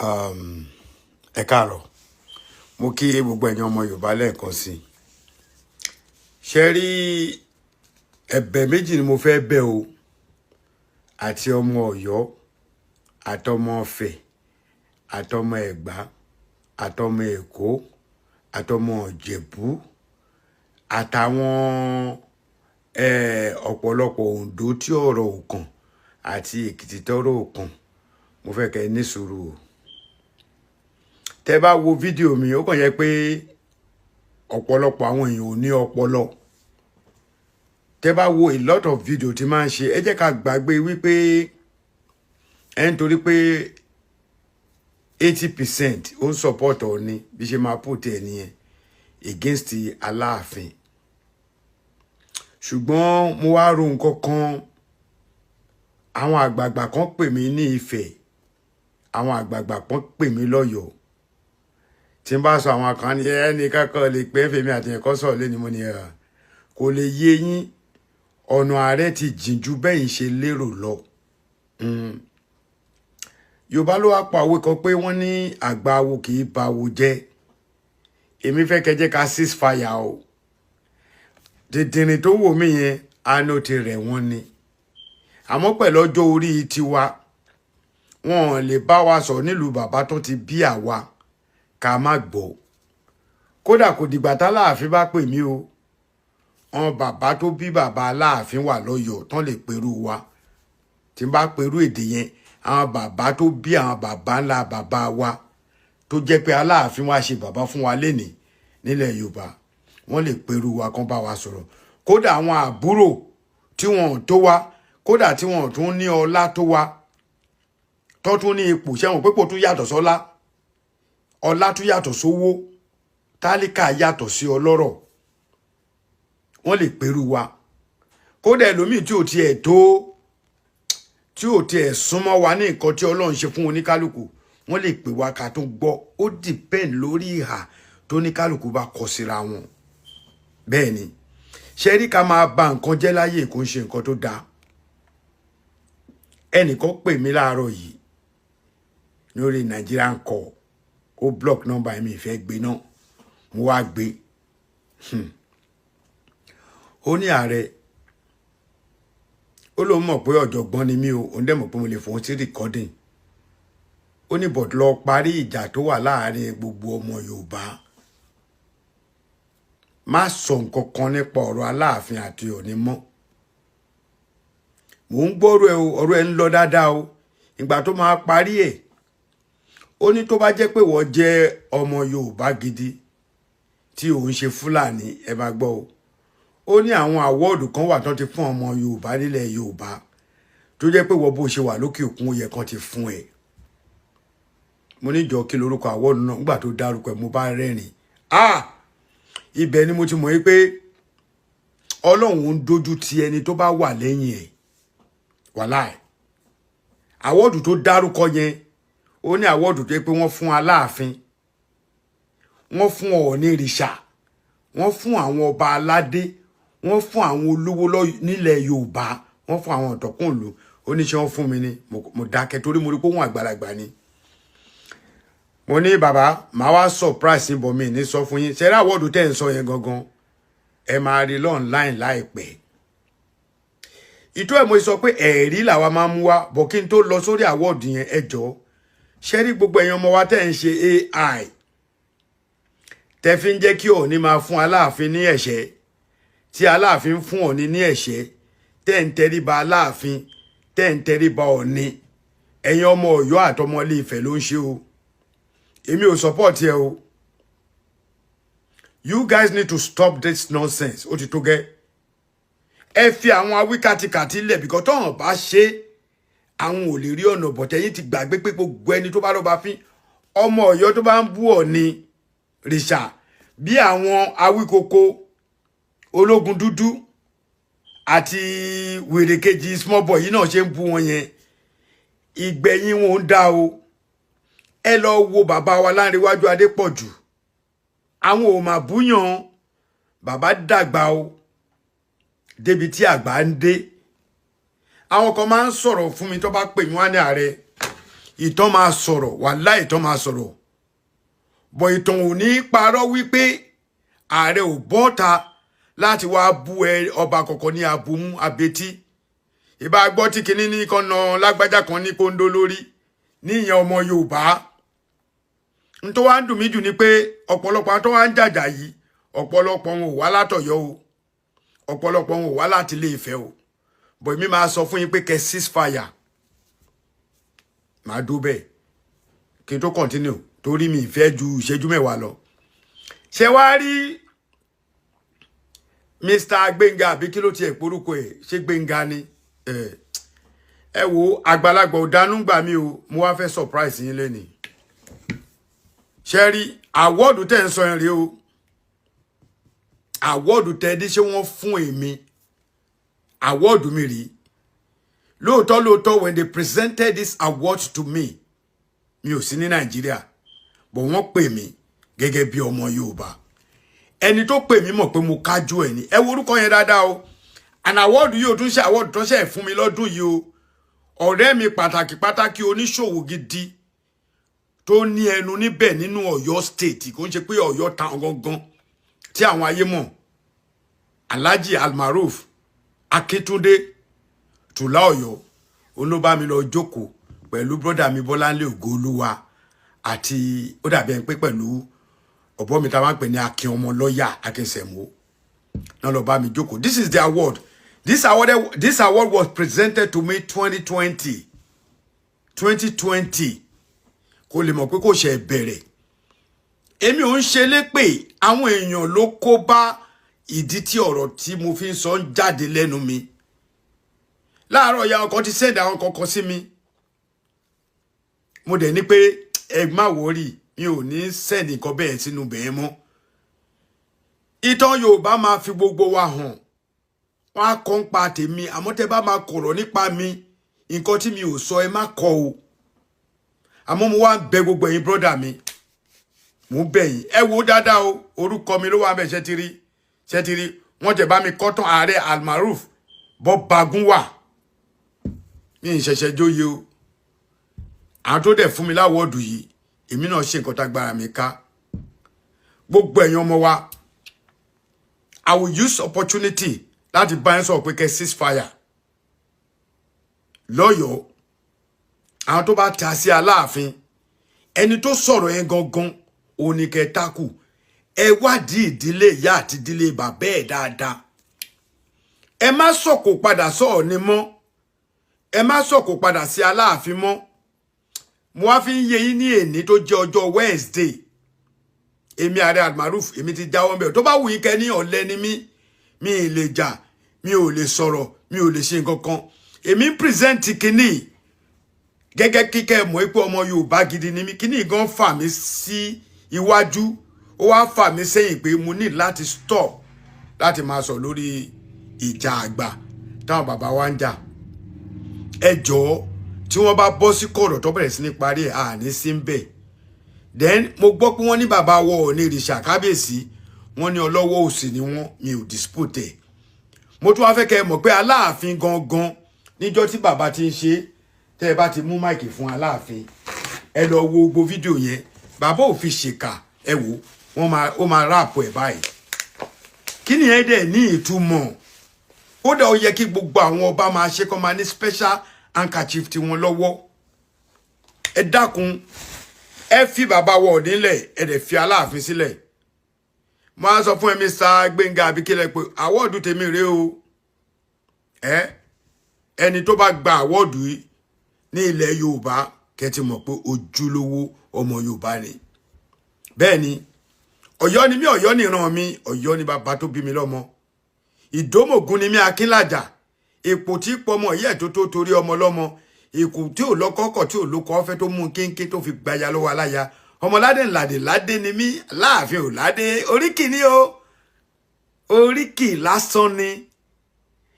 Ẹ káàárọ̀. Mo kí gbogbo ẹ̀yin ọmọ Yorùbá lẹ́ẹ̀kan sí i. Ṣe rí, ẹ̀bẹ̀ méjì ni mo fẹ́ bẹ̀ o, àti ọmọ Ọ̀yọ́, àtọmọ Ifẹ̀, àtọmọ Ẹ̀gbá, àtọmọ Èkó, àtọmọ Ìjẹ̀bú, àtàwọn ọ̀pọ̀lọpọ̀ Oǹdó tí ọ̀rọ̀ ò kàn àti Èkìtì tọ́rọ̀ ò kàn. Mo fẹ́ kẹ́ ẹ ní sùúrù o. Tẹ́ bá wo fídíò mi, ó kàn yẹ pé ọ̀pọ̀lọpọ̀ àwọn èèyàn ò ní ọpọlọ. Tẹ́ bá wo a lot of video tí máa ń ṣe, ẹ jẹ́ ká gbàgbé wípé ẹ ń torí pé 80% ó ń support Ọọ̀ni, bí ṣe máa put ẹ̀ nìyẹn against Aláàfin. Ṣùgbọ́n mo wá ro nǹkan kan. Àwọn àgbààgbà kan pè mí ní Ifẹ̀, àwọn àgbààgbà kan pè mí lọ́yọ̀ọ́. Tí n bá sọ, àwọn kan ní ẹnì kankan lè pé fèmí àti ẹ̀kọ́ sọ̀rọ̀ lẹ́ni. Mo ní ẹ̀ kò lè yé yín, ọ̀nà ààrẹ ti jìn ju bẹ́yìn ṣe lérò lọ. Yorùbá ló wá pa òwe kan pé wọ́n ní àgbà awo kì í ba awo jẹ́. Èmi fẹ́ kẹ́ jẹ́ ká cease fire o. Dìndìnrín tó wò mí yẹn, àánú ti rẹ̀ wọ́n ni. Àmọ́ pẹ̀lú ọjọ́ orí tiwa, wọn ò lè bá wa sọ̀rọ̀ nílùú bàbá tó ti bí àwa ká má gbọ́. Kódà kò dìgbà táláàfin bá pè mí o. Wọn bàbá tó bí bàbá Aláàfin wà lọ́yọ̀ọ́ tán lè perú wa. Tí n bá perú èdè yẹn, àwọn bàbá tó bí àwọn bàbá ńlá bàbá wa, tó jẹ́ pé Aláàfin wa ṣe bàbá fún wa lénìí nílẹ̀ Yorùbá, wọ́n lè perú wa kán bá wa sọ̀rọ̀. Kódà àwọn àbúrò tí wọn ò tó wa, kódà tí wọn ò tún ní ọlá tó wa, tó tún ní ipò, ṣẹ́wọ̀n pé kò tún yàtọ̀ sọ́lá, ọlá tún yàtọ̀ sówó, tálíkà yàtọ̀ sí ọlọ́rọ̀, wọ́n lè perú wa. Kódà ẹlòmíì tí ò tiẹ̀ tó, tí ò tiẹ̀ súnmọ́ wa ní nǹkan tí Ọlọ́run ṣe fún oníkálukú, wọ́n lè pè wá ká tún gbọ́. Ó depend lórí ìhà tó oníkálukú bá kọ síra wọn. Bẹ́ẹ̀ ni ṣe rí, ká máa ba nǹkan jẹ́ láyé kò ń ṣe nǹkan tó dáa. Ẹnìkan pè mí láàárọ̀ yìí lórí Nigerian call, ó block number mi, ìfẹ́ gbé náà mo wá gbé. Ó ní ààrẹ, ó lóun mọ̀ pé ọ̀jọ̀gbọ́n ni mí o, òun dẹ̀ mọ̀ pé mo lè fòun sí recording. Ó ní but lọ parí ìjà tó wà láàárín gbogbo ọmọ Yorùbá, má sọ nǹkan kan nípa ọ̀rọ̀ Aláàfin àti Ọ̀ọ̀ni mọ́. Mò ń gbọ́rọ̀ ẹ o, ọ̀rọ̀ ẹ ń lọ dáadáa o. Ìgbà tó máa parí ẹ̀, ó ní tó bá jẹ́ pé wọ́n jẹ́ ọmọ Yorùbá gidi tí òun ṣe Fúlàní, ẹ máa gbọ́ o. Ó ní àwọn award kan wà tó ti fún ọmọ Yorùbá nílẹ̀ Yorùbá, tó jẹ́ pé wọ́n bó ṣe wà lókè òkun, ó yẹ kan ti fún ẹ. Mo ní jọ, kí lorúkọ award náà? Nígbà tó dárúkọ ẹ, mo bá rẹ́rìn. Ah, ibẹ̀ ni mo ti mọ̀ pé Ọlọ́run ń dojú ti ẹni tó bá wà lẹ́yìn ẹ̀. Wàláì, award tó dárúkọ yẹn, ó ní award tó yẹ pé wọ́n fún Aláàfin, wọ́n fún Ọọ̀ni ìrìṣà, wọ́n fún àwọn ọba aládé, wọ́n fún àwọn olówó nílẹ̀ Yorùbá, wọ́n fún àwọn ọ̀tọ̀kùnlù. Ó ní ṣé wọ́n fún mi ni? Mo dákẹ́ torí mo rí pé òun àgbàlagbà ni. Mo ní bàbá, màá wá surprise yín bọ̀, mí ní sọ fún yín. Ṣe rí award tẹ́ ń sọ yẹn gangan, ẹ máa rí online láìpẹ́. Ìtú ẹ̀ mo sọ pé ẹ̀rí làwa máa ń mú wá bọ̀. Kí n tó lọ sórí award yẹn, ẹ jọ̀ọ́, ṣé rí gbogbo ẹ̀yin ọmọ wa tẹ́ ń ṣe AI, tẹ́ fi ń jẹ́ kí Ọọ̀ni máa fún Aláàfin ní ẹ̀ṣẹ́, tí Aláàfin ń fún Ọọ̀ni ní ẹ̀ṣẹ́, tẹ́ ń tẹríba Aláàfin, tẹ́ ń tẹríba Ọọ̀ni, ẹ̀yin ọmọ Ọ̀yọ́ àtọmọ Ilé Ifẹ̀ ló ń ṣe o. Èmi ò support ẹ o. You guys need to stop this nonsense. Ó ti tó gẹ́. Ẹ fi àwọn awíkàtìkàtì lẹ̀ bìkọ́ tọ́hàn bá ṣe, àwọn ò lè rí ọ̀nà bọ̀tẹ́. Yín ti gbàgbé pé gbogbo ẹni tó bá lọ́ba fín, ọmọ Ọ̀yọ́ tó bá ń bú Ọ̀ọ̀ni rìṣà, bí àwọn Awíkoko, ológun dúdú àti wèrè kejì small boy yìí náà ṣe ń bú wọn yẹn, ìgbẹ̀yìn wọn ń dá o. Ẹ lọ wo bàbá wa Lánrewájú Adépọ̀jù, àwọn ò mà búyàn. Bàbá dàgbà o, débi tí àgbà ń dé. Àwọn kan máa ń sọ̀rọ̀ fún mi, tó bá pè mí, wá ní ààrẹ, Ìtàn máa sọ̀rọ̀, wàláhì, ìtàn máa sọ̀rọ̀ bọ̀. Ìtàn ò ní parọ́ wípé ààrẹ ò bọ́ta láti wá bú ẹ ọba kọ̀ọ̀kan ní abumú abetí. Ìbá gbọ́ tí kinní ní kan na lágbájá kan ní kóńdó lórí níyẹn, ọmọ Yorùbá. N tó wá ń dùn mí jù ni pé ọ̀pọ̀lọpọ̀ àwọn tó wá ń jàjà yìí, ọ̀pọ̀lọpọ̀ wọn ò wá látọ̀yọ́ o, ọ̀pọ̀lọpọ̀ wọn ò wá láti Ilé Ifẹ̀ o. Bọ̀ èmi máa sọ fún yín pé kẹ́ cease fire. Màá dó bẹ́ẹ̀ kí n tó continue, torí mi ì fẹ́ ju ìṣẹ́jú 10 lọ. Ṣé wàá rí Mr. Gbénga, àbí kí ló tiẹ̀ porúkọ ẹ̀? Ṣé Gbénga ni? Ẹ wo, àgbàlagbà ò dánú gbà mí o. Mo wá fẹ́ surprise yín lẹ́nìí. Ṣe rí award tẹ́ ń sọ yẹn rí o, award tẹ́ dí, ṣé wọ́n fún èmi award mi rí? Lóòótọ́ lóòótọ́, when they presented this award to me, mi ò sí ní Nàìjíríà, but wọ́n pè mí gẹ́gẹ́ bí ọmọ Yorùbá. Ẹni tó pè mí mọ̀ pé mo kájú ẹ̀ ní. Ẹ wo orúkọ yẹn dáadáa o. And award yìí ò tún ṣe award tó ṣe fún mi lọ́dún yìí o. Ọ̀rẹ́ mi pàtàkì pàtàkì, oníṣòwò gidi tó ní ẹnu níbẹ̀ nínú Ọ̀yọ́ State, kò ń ṣe pé Ọ̀yọ́ town gangan tí àwọn ayé mọ̀, Alhaji Almaroof Akíntúndé Tùlá Ọ̀yọ́, òun ló bá mi lọ jókòó pẹ̀lú brother mi Bọ́láńlé Ògoolúwa, àti ó dàbí ẹni pé pẹ̀lú ọ̀bọ mi tá a máa ń pè ní Akin ọmọ lọ́ọ̀yà Akínsẹ̀mó náà lọ bá mi jókòó. This is the award. This award was presented to me 2020, 2020. Kó lè mọ̀ pé kò ṣe bẹ̀rẹ̀. Èmi ò ń ṣe lépè, àwọn èèyàn ló kó bá ìdí tí ọ̀rọ̀ tí mo fi ń sọ ń jáde lẹ́nu mi láàárọ̀. Ya ọkọ̀ ti send àwọn kankan sí mi, mo dẹ̀ ní pé ẹ má worry, mi ò ní send nǹkan bẹ́ẹ̀ sínú bẹ́ẹ̀ mọ́. Ìtàn Yorùbá máa fi gbogbo wa hàn, wọ́n á kọ́ ń pa tèmi. Àmọ́ tẹ́ bá máa kọ̀rọ̀ nípa mi, nǹkan tí mi ò sọ, ẹ má kọ o. Àmọ́ mo wá ń bẹ gbogbo ẹ̀yin brother mi, mo ń bẹ̀ yín. Ẹ wo dáadáa o, orúkọ mi ló wà bẹ́ẹ̀. Ṣẹ́ ti rí? Ṣẹ́ ti rí? Wọ́n tẹ̀ bá mi kọ́ tán, Ààrẹ Almaroof Bọ́bagun wà. Mi ì ṣẹ̀ṣẹ̀ jóye o. Àwọn tó dẹ̀ fún mi l'award yìí, èmi náà ṣe nǹkan tágbára mi ká. Gbogbo ẹ̀yin ọmọ wa, I will use opportunity láti bá yín sọ̀rọ̀ pé kẹ́ cease fire lọ́yọ̀ọ́. Àwọn tó bá ta sí Aláàfin, ẹni tó sọ̀rọ̀ yẹn gangan òun ni kẹ́ tákù. Ẹ wádìí ìdílé ìyá àti ìdílé bàbá ẹ̀ dáadáa. Ẹ má sọ̀kò padà sọ̀ọ̀ ni mọ́, ẹ má sọ̀kò padà sí Aláàfin mọ́. Mo wá fi ń yé yín ní èní tó jẹ́ ọjọ́ Wednesday, èmi Ààrẹ Almaroof, èmi ti jáwọ́ mbẹ́. Tó bá wù yín kẹ́ ní ọ̀lẹ ni mí, mi ì lè jà, mi ò lè sọ̀rọ̀, mi ò lè ṣe nǹkan kan. Èmi ń present kínní gẹ́gẹ́ kíkẹ́ mọ̀ pé ọmọ Yorùbá gidi ni mí. Kínní gan fà mí sí iwájú, ó wá fà mí sẹ́yìn pé mo ní láti stop láti máa sọ lórí ìjà àgbà táwọn bàbá wa ń jà. Ẹ jọ̀ọ́, tí wọ́n bá bọ́ sí kọ̀rọ̀ tó bẹ̀rẹ̀ sí ní parí ẹ̀, àní sí ń bẹ̀. Then mo gbọ́ pé wọ́n ní bàbá wọ ní ìrìṣà kábíyèsí, wọ́n ní ọlọ́wọ́ òsì ni wọ́n. Mi ò dispute ẹ̀. Mo tún wá fẹ́ kẹ́ ẹ mọ̀ pé Aláàfin gangan, níjọ́ tí bàbá ti ń ṣe, tẹ́ ẹ bá ti mú mic fún Aláàfin, ẹ lọ wo gbogbo fídíò yẹn, bàbá ò fi ṣèkà. Ẹ wò wọ́n máa, ó máa wrap ẹ̀ báyìí. Kí ni ẹ dẹ̀ ní ìtumọ̀? Kódà ó yẹ kí gbogbo àwọn ọba máa ṣe kọ́ máa ní special handkerchief tiwọn lọ́wọ́. Ẹ dákun, ẹ fi bàbá wọ nílẹ̀, ẹ dẹ̀ fi Aláàfin sílẹ̀. Mo á sọ fún ẹ, Mr. Gbénga Àbíkílẹ̀, pé award tèmi rèé o. Ẹ ẹni tó bá gba award yìí ní ilẹ̀ Yorùbá, kẹ́ ti mọ̀ pé ojúlówó ọmọ Yorùbá ni. Bẹ́ẹ̀ ni, Ọ̀yọ́ ni mí, Ọ̀yọ́ nìran mi, Ọ̀yọ́ ni bàbá tó bí mi lọ́mọ. Ìdómògùn ni mí, Akínlàjà, èpò tí pọmọ yẹ tó torí ọmọ lọ́mọ, èkó tí ò lọ́kọ́kọ̀, tí ò lókọ́ ọ̀fẹ́, tó mú kéńké tó fi gbaya lọ́wọ́ aláya. Ọmọládé ńládé ládé ni mí, láàfin ò ládé oríkì ni o, oríkì lásán ni.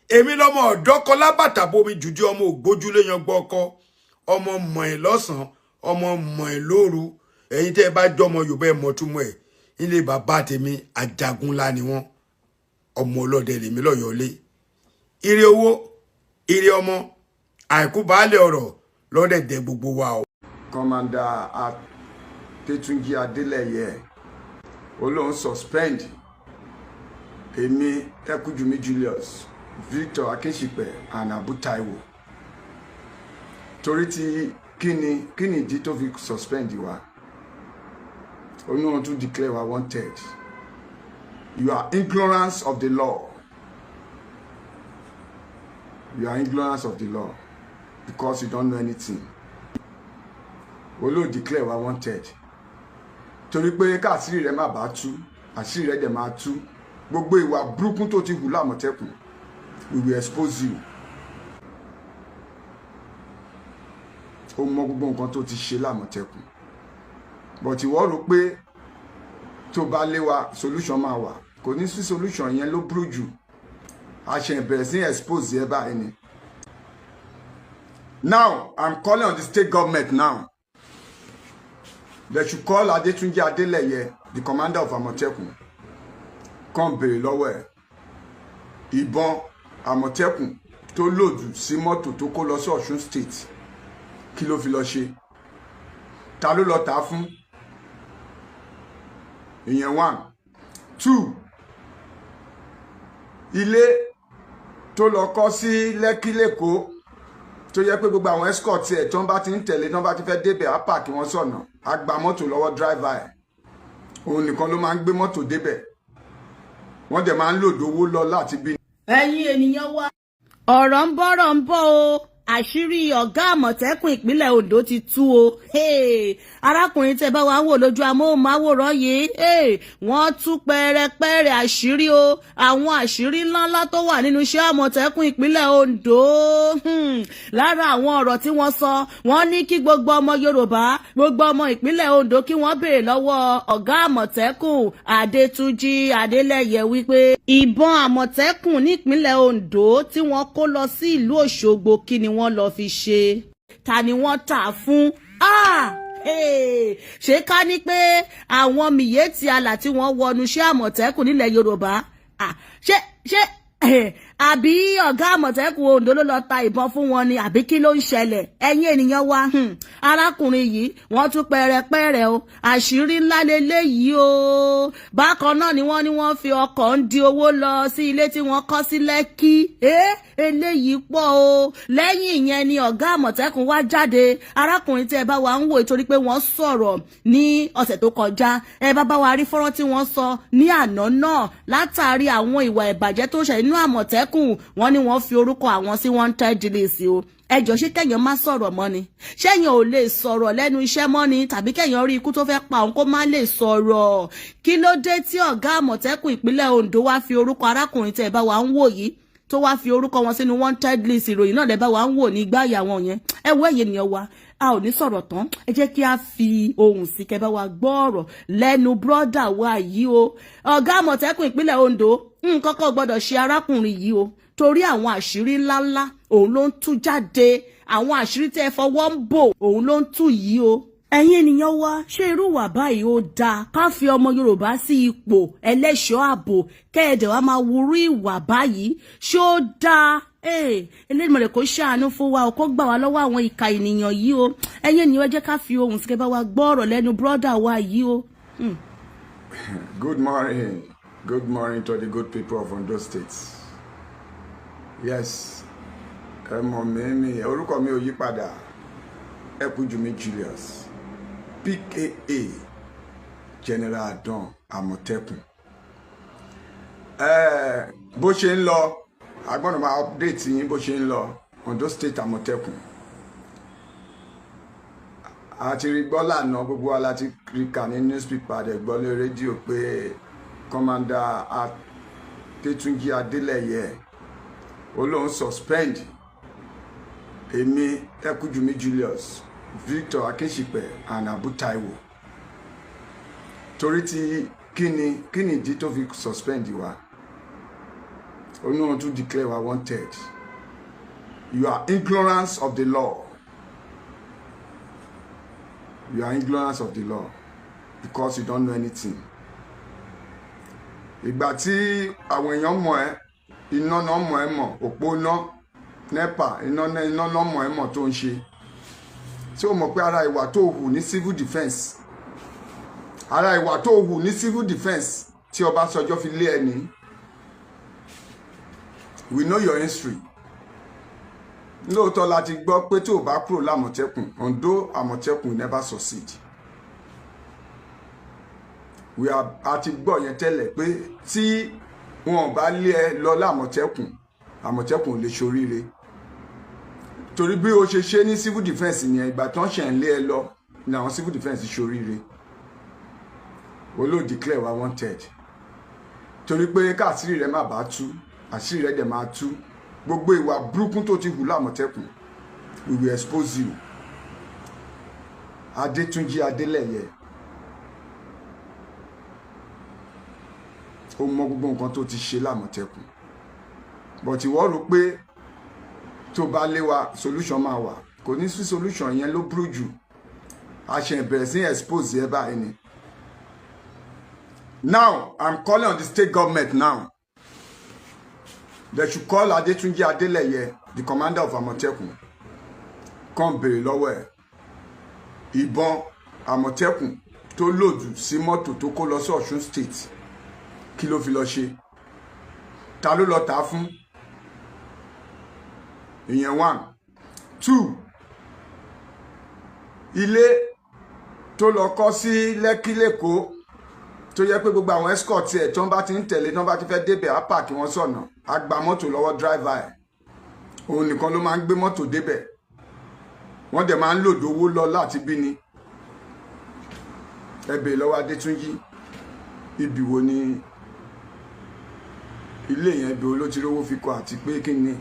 Èmi lọmọ ọ̀dọ́kọ lábàtà bomi jùjú, ọmọ ògbójúlé yan gbọ́kọ, ọmọ mọ̀ ẹ́ lọ́sàn-án, ọmọ mọ̀ ẹ́ lóru. Ẹ̀yin tẹ́ ẹ bá jọmọ Yorùbá, ẹ mọ̀ túmọ̀ ẹ̀. Ilé bàbá tèmi, Ajagunlá ni wọ́n, ọmọ ọlọ́dẹ lèmi lọ́yọ̀ọ́lé. Ire owó, ire ọmọ, àìkú baálé ọ̀rọ̀ lọ́dẹ̀dẹ̀ gbogbo wa o. Commander Adetunji Adeleye, ó lóun suspend èmi, Ekujumi Julius, Victor Akinṣipẹ and Abu Taiwo. Torí ti kíni? Kíni ìdí tó fi suspend wa? Ó ní wọn tún declare wa wanted. You are ignorance of the law. You are ignorance of the law because you don't know anything. Ó lóun declare wa wanted torí pé káàsìrì rẹ má bàa tú, àṣírí rẹ dẹ̀ máa tú. Gbogbo ìwà burúkú tó ti hù lámọ̀tẹ́kùn, we will expose you. Ó mọ gbogbo nǹkan tó ti ṣe lámọ̀tẹ́kùn, but ìwọ rò pé tó bá lé wa, solution máa wà. Kò ní sí solution. Yẹn ló burú jù. A ṣe bẹ̀rẹ̀ sí expose ẹ báyìí ni. Now I'm calling on the state government now. They should call Adetunji Adeleye, the commander of Àmọ̀tẹ́kùn, kàn béèrè lọ́wọ́ ẹ̀, ìbọn Àmọ̀tẹ́kùn tó load sí mọ́tò tó kó lọ sí Ọ̀ṣun State, kí ló fi lọ ṣe? Ta ló lọ tà á fún? Ìyẹn one. Two, ilé tó lọ kọ́ sí Lẹ́kí lẹ́kọ̀ọ́, tó yẹ pé gbogbo àwọn escort ẹ̀ tó ń bá ti ń tẹ̀lé, tó ń bá ti fẹ́ débẹ̀, á park wọn sọ̀nà, á gba mọ́tò lọ́wọ́ driver ẹ̀, òun nìkan ló máa ń gbé mọ́tò débẹ̀, wọ́n dẹ̀ máa ń load owó lọ láti bí. Ẹ̀yin ènìyàn wa, ọ̀rọ̀ ń bọ́rọ̀ ń bọ̀ o. Àṣírí ọ̀gá Àmọ̀tẹ́kùn ìpínlẹ̀ Ondo ti tú o. Hey, arákùnrin tẹ́ bá wa ń wò lójú amóhùnmáwòrán yìí, hey, wọ́n tú pẹ́rẹpẹ́rẹ àṣírí o, àwọn àṣírí ńláńlá tó wà nínú iṣẹ́ Àmọ̀tẹ́kùn ìpínlẹ̀ Ondo. Lára àwọn ọ̀rọ̀ tí wọ́n sọ, wọ́n ní kí gbogbo ọmọ Yorùbá, gbogbo ọmọ ìpínlẹ̀ Ondo, kí wọ́n béèrè lọ́wọ́ ọ̀gá Àmọ̀tẹ́kùn Adétúnjì Adélẹ́yẹ wípé ìbọn Àmọ̀tẹ́kùn nípínlẹ̀ Ondo tí wọ́n kó lọ sí ìlú Òṣogbo, kí ni wọ́n lọ fi ṣe? Ta ni wọ́n tà fún? Ah! Hey! Ṣé ká ní pé àwọn Miyetti Allah tí wọ́n wọnú iṣẹ́ Àmọ̀tẹ́kùn nílẹ̀ Yorùbá, ah, ṣé àbí ọ̀gá Àmọ̀tẹ́kùn Ondo ló lọ ta ìbọn fún wọn ni, àbí kí ló ń ṣẹlẹ̀? Ẹ̀yin ènìyàn wa, arákùnrin yìí, wọ́n tún pẹ̀rẹ̀pẹ̀rẹ̀ o. Àṣírí ńlá leléyìí o. Bákan náà ni wọ́n ní wọ́n fi ọkọ̀ ń di owó lọ sí ilé tí wọ́n kọ́ sí Lẹ́kí. Eléyìí pọ̀ o. Lẹ́yìn ìyẹn ni ọ̀gá Àmọ̀tẹ́kùn wá jáde. Arákùnrin tí ẹ bá wa ń wò, torí pé wọ́n sọ̀rọ̀ ní ọ̀sẹ̀ tó kọjá, ẹ bá bá wa rí fọ́nrán tí wọ́n sọ ní àná náà látàrí àwọn ìwà ìbàjẹ́ tó ń ṣẹlẹ̀ nínú Àmọ̀tẹ́kùn. Wọ́n ní wọ́n fi orúkọ àwọn sí wanted list o. Ẹjọ́, ṣé kẹ́yàn má sọ̀rọ̀ mọ́ ni? Ṣẹ́yàn ò lè sọ̀rọ̀ lẹ́nu iṣẹ́ mọ́ ni, tàbí kẹ́yàn rí ikú tó fẹ́ pa òun kó má lè sọ̀rọ̀? Kí ló dé tí ọ̀gá Àmọ̀tẹ́kùn ìpínlẹ̀ Ondo wá fi orúkọ arákùnrin tẹ́ ẹ bá wa ń wò yìí, tó wá fi orúkọ wọn sínú wanted list? Ìròyìn náà lẹ́ bá wa ń wò ní igbá ìyá wọn yẹn. Ẹ wo, ẹ̀yin ènìyàn wa, a ò ní sọ̀rọ̀ tán. Ẹ jẹ́ kí a fi ohùn sí kẹ́ bá wa gbọ́ ọ̀rọ̀ lẹ́nu brother wa yìí o. Ọ̀gá Àmọ̀tẹ́kùn ìpínlẹ̀ Ondo, nǹkan kan gbọ́dọ̀ ṣe arákùnrin yìí o, torí àwọn àṣírí ńláńlá òun ló ń tú jáde. Àwọn àṣírí tẹ́ ẹ fọwọ́ ń bò, òun ló ń tú yìí o. Ẹ̀yin ènìyàn wa, ṣé irú wà báyìí ó dáa ká fi ọmọ Yorùbá sí ipò ẹlẹ́ṣọ́ ààbò, kẹ́ẹ̀dẹ̀ wá máa wúrú ìwà báyìí? Ṣé ó dáa? Elédùmarè kó ṣàánú fún wa o, kó gbà wá lọ́wọ́ àwọn ìka ènìyàn yìí o. Ẹ̀yin ènìyàn, ẹ jẹ́ ká fi ohùn sí kẹ́ bá wa gbọ́ ọ̀rọ̀ lẹ́nu brother wa yìí o. Good morning. Good morning to the good people of Ondo State. Yes, ẹ mọ̀ mí mi, orúkọ mi ò yí padà. Ẹkújùmí Julius, PKA General Adon Àmọ̀tẹ́kùn. Bó ṣe ń lọ, a gbọ́dọ̀ máa update yín bó ṣe ń lọ. Ondo State Àmọ̀tẹ́kùn. A ti rí gbọ́ lánàá, gbogbo wa la ti rí kà ní newspaper, dẹ̀ gbọ́ lórí rédíò pé Commander Adétúnjì Adélẹ́yẹ ó lóun suspend èmi, Ẹkújùmí Julius, Victor Akínṣípẹ̀ and Abu Taiwo. Torí ti kíni? Kíni ìdí tó fi suspend wa? Ó ní wọn tún declare wa wanted. You are ignorance of the law. You are ignorance of the law because you don't know anything. Ìgbà tí àwọn èèyàn mọ̀ ẹ́, iná náà mọ̀ ẹ́ mọ̀, òpó iná NEPA, iná iná náà mọ̀ ẹ́ mọ̀ tó ń ṣe. Tí o mọ̀ pé ara ìwà tó hù ní civil defence, ara ìwà tó hù ní civil defence tí Ọbásanjọ́ fi lé ẹni? We know your history. Lóòótọ́ la ti gbọ́ pé tí ò bá kúrò lámọ̀tẹ́kùn, Ondo Àmọ̀tẹ́kùn never succeed. We are a ti gbọ́ yẹn tẹ́lẹ̀ pé tí wọn ò bá lé ẹ lọ lámọ̀tẹ́kùn, Àmọ̀tẹ́kùn ò lè ṣoríire, torí bí o ṣe ṣe ní civil defence yẹn, ìgbà tán ṣe ń lé ẹ lọ ní àwọn civil defence ṣoríire. O ló declare wa wanted torí pé káàsìrì rẹ má bàa tú, àṣírí rẹ dẹ̀ máa tú. Gbogbo ìwà burúkú tó ti hù lámọ̀tẹ́kùn, we will expose you. Adétúnjí Adélẹ̀yẹ, ó mọ gbogbo nǹkan tó ti ṣe lámọ̀tẹ́kùn, but ìwọ rò pé tó bá lé wa, solution máa wà. Kò ní sí solution. Yẹn ló burú jù. A ṣe bẹ̀rẹ̀ sí expose ẹ báyìí ni. Now I'm calling on the state government now. They should call Adetunji Adeleye, the commander of Àmọ̀tẹ́kùn, kàn béèrè lọ́wọ́ ẹ̀, ìbọn Àmọ̀tẹ́kùn tó load sí mọ́tò tó kó lọ sí Ọ̀ṣun State, kí ló fi lọ ṣe? Ta ló lọ tà á fún? Ìyẹn one. Two, ilé tó lọ kọ́ sí Lẹ́kí lẹ́kọ̀ọ́, tó yẹ pé gbogbo àwọn escort ẹ̀ tó ń bá ti ń tẹ̀lé, tó ń bá ti fẹ́ débẹ̀, á park wọn sọ̀nà, á gba mọ́tò lọ́wọ́ driver ẹ̀, òun nìkan ló máa ń gbé mọ́tò débẹ̀, wọ́n dẹ̀ máa ń load owó lọ láti bí ni. Ẹ bèèrè lọ́wọ́ Adétúnjì, ibi wo ni ilé yẹn, ibi wo ló ti rówó fi kọ́, àti pé kí ni,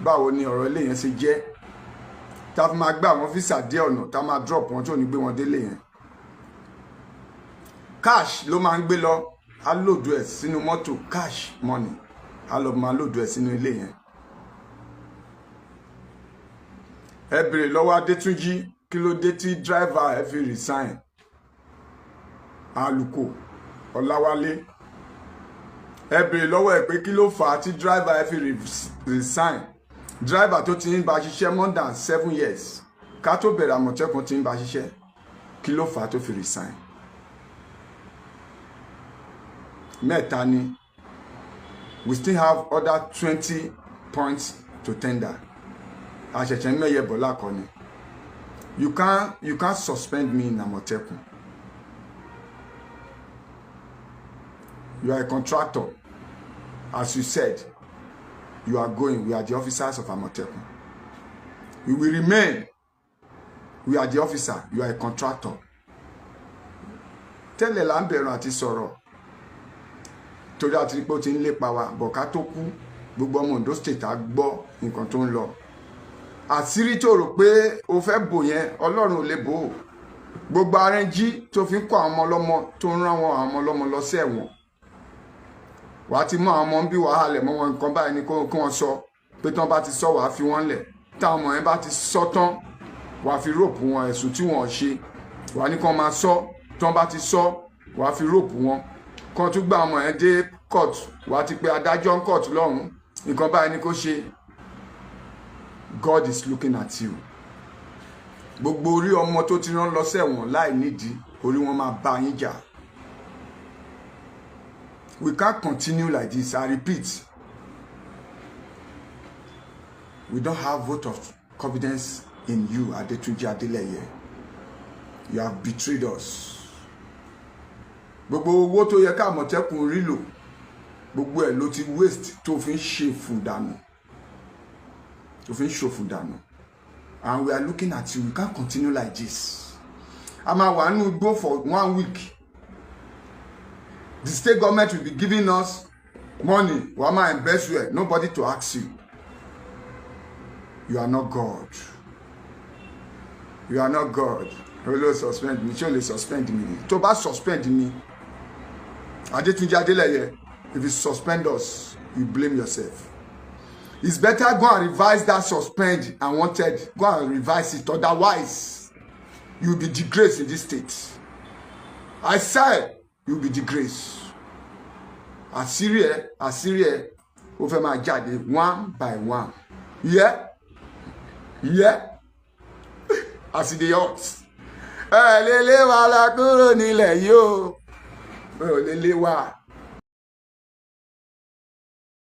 báwo ni ọ̀rọ̀ ilé yẹn ṣe jẹ́, tá a fi máa gbé àwọn officer dé ọ̀nà, tá a máa drop wọn tí ò ní gbé wọn délé yẹn. Cash ló máa ń gbé lọ, á load ẹ̀ sínú mọ́tò, cash money, á lọ máa load ẹ̀ sínú ilé yẹn. Ẹ bèrè lọ́wọ́ Adétúnjì, kí ló dé tí driver ẹ fi resign, Àlùkò Ọláwálé? Ẹ bèrè lọ́wọ́ ẹ pé kí ló fà á tí driver ẹ fi resign, driver tó ti ń bá ṣiṣẹ́ more than 7 years ká tó bẹ̀rẹ̀ Àmọ̀tẹ́kùn ti ń bá ṣiṣẹ́, kí ló fà á tó fi resign? Mẹ́ta ni. We still have other 20 points to tender. Àṣẹ̀ṣẹ̀ mẹ́yẹ bọ̀lá kọ́ ni. You can't suspend me in Àmọ̀tẹ́kùn. You are a contractor. As you said, you are going. We are the officers of Àmọ̀tẹ́kùn. We will remain. We are the officer. You are a contractor. Tẹ́lẹ̀ là ń bẹ̀rù àti sọ̀rọ̀ torí àti pé ó ti ń lépa wa bọ̀. Ká tó kú, gbogbo ọmọ Ondo State á gbọ́ nǹkan tó ń lọ. Àṣírí tó rò pé o fẹ́ bò yẹn, Ọlọ́run ò lè bò ó. Gbogbo arẹ́njí tó fi ń kọ́ àwọn ọmọ ọlọ́mọ, tó ń rán wọn àwọn ọmọ ọlọ́mọ lọ sí ẹ̀wọ̀n, wàá ti mú àwọn ọmọ ń bí wàhálẹ̀ mọ́ wọn. Nǹkan báyìí ni kí wọ́n sọ, pé tí wọ́n bá ti sọ, wàá fi wọ́n lẹ̀. Táwọn ọmọ yẹn bá ti sọ tán, wàá fi rope wọn, ẹ̀sùn tí wọ́n ṣe, wàá ní kí wọ́n máa sọ. Tí wọ́n bá ti sọ, wàá fi rope wọn, kí wọ́n tún gbá ọmọ yẹn dé court, wàá ti pe adájọ́ ń court lọ́hùn-ún, nǹkan báyìí ni kó ṣe. God is looking at you. Gbogbo orí ọmọ tó ti rán lọ sẹ́wọ̀n láì nídìí, orí wọn máa bá yín jà. We can't continue like this. I repeat, we don't have vote of confidence in you, Adetunji Adeleye. You have betrayed us. Gbogbo owó tó yẹ ká Àmọ̀tẹ́kùn rí lò, gbogbo ẹ̀ ló ti waste, tó fi ń ṣèfù dànù, tó fi ń ṣòfò dànù, and we are looking at you. We can't continue like this. A máa wà nínú igbó for one week, the state government will be giving us money, wàá máa embezzle ẹ̀, nobody to ask you. You are not God. You are not God. O ló suspend mi, ṣé o lè suspend mi ni? Tó bá suspend mi, Adetunji Adeleye, if you suspend us, you blame yourself. It's better go and revise that suspend and wanted. Go and revise it, otherwise you will be disgraced in this state. I said you will be disgraced. Àṣírí ẹ, àṣírí ẹ ó fẹ́ máa jáde one by one. Yeah, yeah. As e dey hot, ẹ lè lé wa lọ kúrò nílẹ̀ yìí o. Ẹ ò lè lé wa.